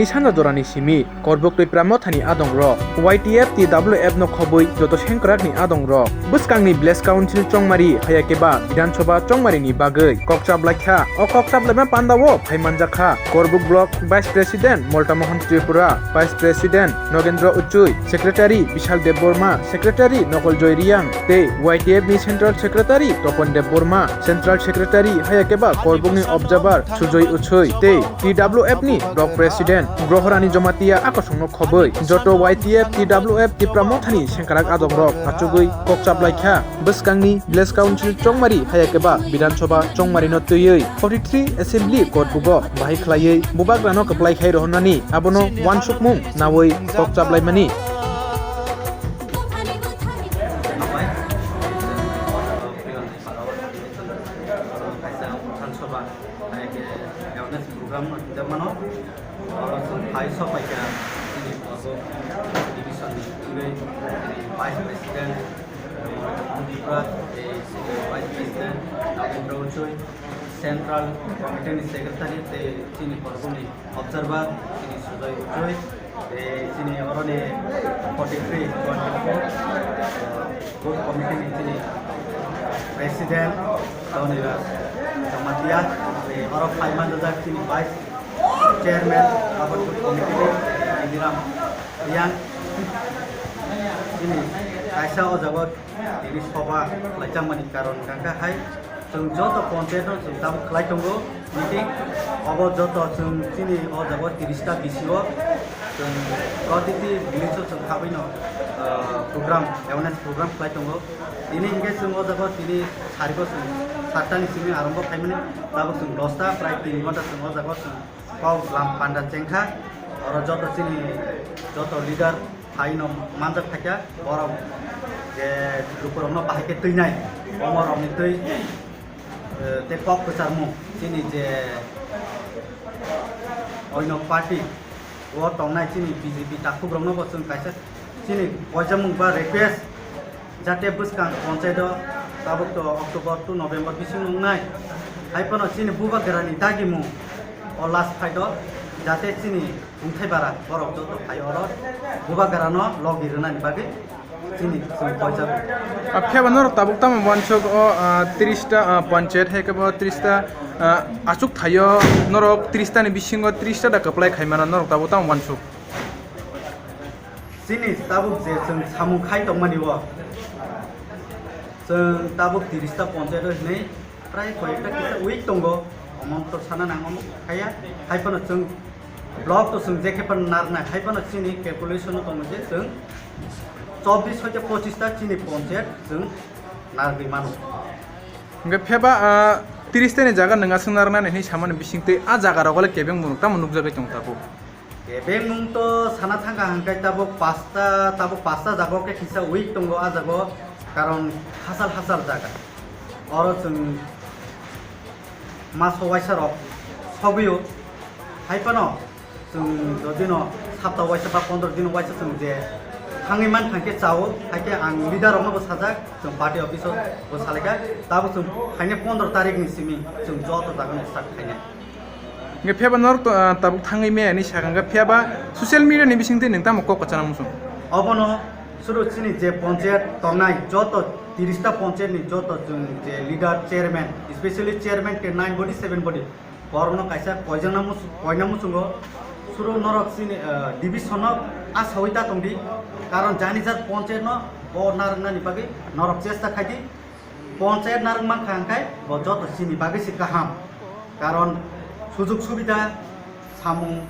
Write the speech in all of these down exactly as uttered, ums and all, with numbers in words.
Sanja jorani simi, Korbuk Tipra Mothani adongrok, Y T F T W F no khobwi joto sengkrakni adongrok, bwskangni Village Council Chongmari hayakhe ba Bidhan Sabha Chongmarini bagwi kok chaplaikha. O kok chaplaima pandao phaimanjakha Korbuk Block Vice President Molta Mohan Tripura, Vice President Nogendra Uchui, Secretary Bishal Debbarma, Secretary Nokol Joy Riang, tei Y T F ni Central Secretary Topon Debbarma, Central Secretary hayakhe ba Korbukni Observer Sujoy Uchui, tei T W F ni Block President Grohorani Jamatia akosongno khobwi joto Y T F, T W F, Tipra Mothani sengkrak adongrok achugwi kok chaplaikha. Bwskangni Village Council Chongmari hayakhe ba Bidhan Sabha Chongmarino twiwi forty three Assembly Korbugo bahai khlaiwi bubagrano kwplai khai rohornani abono uansukmung nawi kok chaplaimani. Kaisa Bidhan Sabha, hai khe awareness program no hinjak mano. Oro chwng phai sok pai kha chini Korbuk division ni twiwi, chini Vice President, eh, Tripura, eh, chini Vice President Nagendra Uchui, Central Committee ni Secretary tei chini Korbuk ni Observer, chini Sujoy Uchui, tei chini oroni forty three, twenty four, Booth Committee ni chini President, Dhoniraj Jamatia, tei oro phai manjak chini Vice Chairman, Upper Booth Committee ni Indiram Riang. Chini kaisa o jaga tini soba khlaijakmani karon hwnkha hai, chwng joto panchayat no chwng tabuk khlai tongo meeting. Obo joto chwng chini o jaga tiris ta B C o chwng protiti village o chwng khabwi no, ah, program, awareness program khlai tongo. Tini hwnkhe chwng o jaga tini sariko chwng satta ni simi arombo khaimani, tabuk chwng dosta prai tin ghonta chwng o jaga chwng kok lam panda chengkha. Oro joto chini joto leader phaino manjak phaikha, borok je lukurokno bahai khe twinai, omorokni twi, eh, tei kok kwcharmung chini je oino party o tongnai chini B J P takhukrokno bo chwng kaisa chini koijamung ba request, jate bwskang ponchai do tabuk to October to November bising wngnai, hai phano chini bubagrani dagimung o last fight o jate chini Wngthai bara borok joto phai oro bubagrano logi rwnani bagwi chini chwng koijago. Ah, phiya ba norok tabuk tamo uansuk o, ah, tiris ta, ah, panchayat hai khe bo tiris ta, ah, achuk thaio norok tiris ta ni bisingo tiris ta da kwplai khai mano norok tabuk tamo uansuk? Chini tabuk je chwng samung khai tongmani o, chwng tabuk tiris ta panchayat o hinwi prai koi ekta kisa weak tongo, omo to sana nang omo khaya, hai phano chwng block to chwng je khe phano narnai, hai phano chini calculation o tongo je chwng chobbish hoite pochis ta chini panchayat chwng nargwi mano. Hwnkhe phiya ba, ah, tiris ta ni jaga nwng aswk narnani hinwi samani bisingtwi a jaga rogo le kebeng bo tamo nukjagwi tong tabuk? Kebengmung to sana thangkha hwnkhe tabuk pasta, tabuk pasta jaga o khe kisa weak tongo a jaga o, karon hasal hasal jaga. Oro chwng maso waisa rok sogwi o, hai phano chwng jodi no sapta waisa ba pondro din waisa chwng je thangwi man thang khe cha o, hai khe ang leader rok no bo sajak, chwng party office o bo salaikha, tabuk chwng phainai pondro tarik ni simi chwng joto jaga no start khainai. Hingke phiya ba norok to, ah, tabuk thangwi maya hinwi sakha, hingke phiya ba social media ni bisingtwi nwng tamo kok kwchana muchung? Obono suru chini je panchayat tongnai joto tiris ta panchayat ni joto chwng je leader, chairman, especially chairman ke nine body, seven body, borokno kaisa koijakna muchung, koina muchungo. Suru norok chini, ah, division no asawi ta tongdi, karon jani jat panchayat no bo narwknani bagwi norok chesta khaidi. Panchayat narwk mankha hwnkhe bo joto chini bagwi se kaham, karon sujuk subida, samung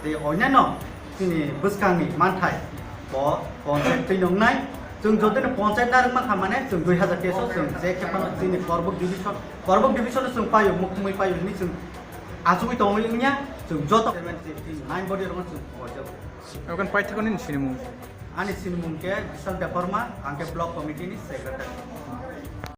tei onyaino chini bwskangni manthai bo panchayat twi nwngnai. Chwng jotoni panchayat narwk mankha mane chwng dui hazar teis o chwng je khe phano chini Korbuk division, Korbuk division o chwng paio, mukhumui paio hinwi chwng achugwi tongwi wngya, chwng joto nine body rokno chwng koijago. Okan paithakgo nini sinimung? Ani sinimung khe Bishal Debbarma, ang khe block committee ni secretary.